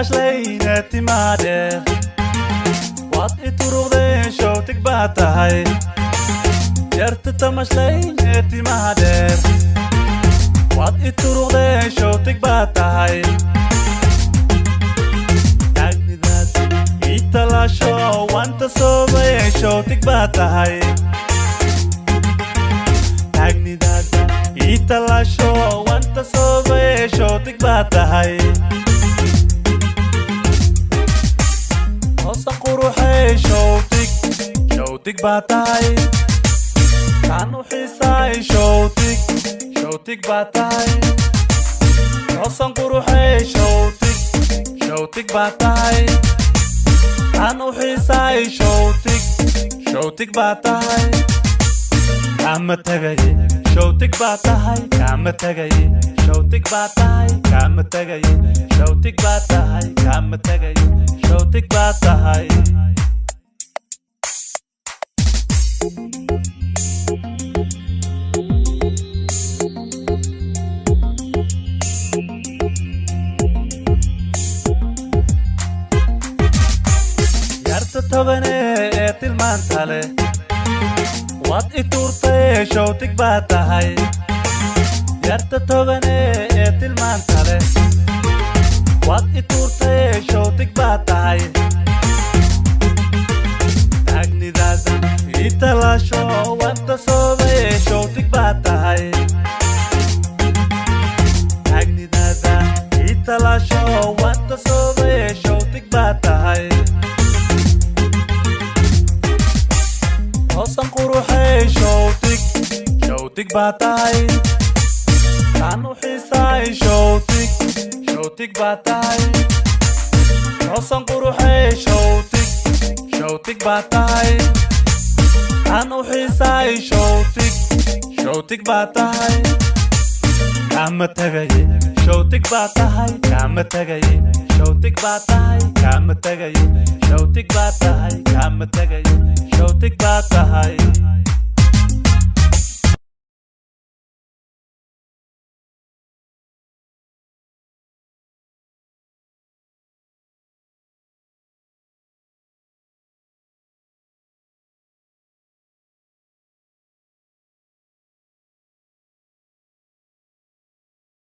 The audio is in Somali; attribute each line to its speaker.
Speaker 1: Tamashleyne timaadheer, waad i turuqdeen, showtig baa tahay. Yarta tamashleyne timaadheer, waad i turuqdeen, showtig baa tahay. Taagnidaad ii talaasho, waanta soobaye, showtig baa tahay. Taagnidaad ii talaasho, waanta soobaye, showtig baa tahay. Hoosa quruxay, showtig, showtig baa tahay. Taan u xiisaay, showtig, showtig baa tahay. Hoosan quruxay, showtig, showtig baa tahay. Taan u xiisaay, showtig, showtig baa tahay. Kaama tagaye, showtig baa tahay. Kaama tagaye, showtig baa tahay. Kaama tagaye, showtig baa tahay. Kaama tagaye, showtig baa tahay. Yarta tobane ee tilmaanta leh, waad i tuurtay, showtig baa tahay. Yarta tobane ee tilmaanta leh, waad i tuurtay, showtig baa tahay. Taagnidaada ii talaasho, waanta soobaye, showtig baa tahay. Taagnidaada ii talaasho, waanta soobaye, showtig baa tahay. Hoosan quruxay, showtig, showtig baa tahay. Taan u xiisaay, showtig, showtig baa tahay. Hoosan quruxay, showtig, showtig baa tahay. Taan u xiisaay, showtig, showtig baa tahay. Kaama tagaye, showtig baa tahay. Kaama tagaye, showtig baa tahay. Kaama tagaye, showtig baa tahay. Kaama tagaye, showtig baa tahay.